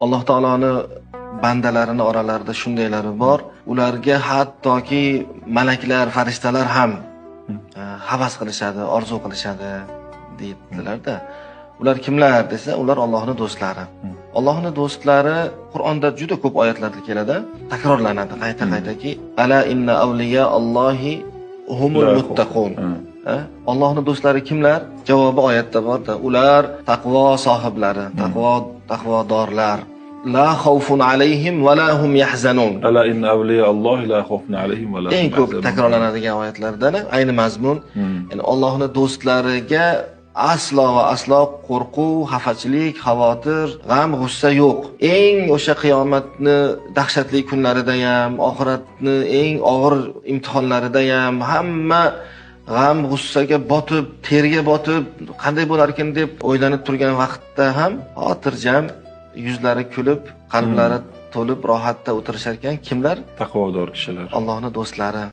Alloh taoloni bandalarini oralarida shundaylari bor. Ularga hattoki malaklar, farishtalar ham havas qilishadi, orzu qilishadi deydilar-da. Ular kimlar desa, ular Allohning do'stlari. Allohning do'stlari Qur'onda juda ko'p oyatlarda keladi, takrorlanadi qayta-qaytaki, ala inna avliya Allohi humul muttaqun. Allohning do'stlari kimlar? Javobi oyatda borda. Ular taqvo sohiblari, taqvodorlar. La xavfun alayhim va la hum yahzanun. Ala inna avliya Allohi la xavfun alayhim va la hum Eng ko'p yahzanun. takrorlanadigan oyatlardan ayni mazmun. Ya'ni Allohning do'stlariga aslo va aslo qo'rquv, xafachilik, xavotir, g'am, g'ussa yo'q. Eng o'sha qiyomatni dahshatli kunlarida ham, oxiratni eng og'ir imtihonlarida ham hamma g'am, g'ussaga botib, terga botib, qanday bo'larkin deb o'ylanib turgan vaqtda ham xotirjam, yuzlari kulib, qalblari to'lib, rohatda o'tirishar ekan kimlar? Taqvodor kishilar. Allohning do'stlari.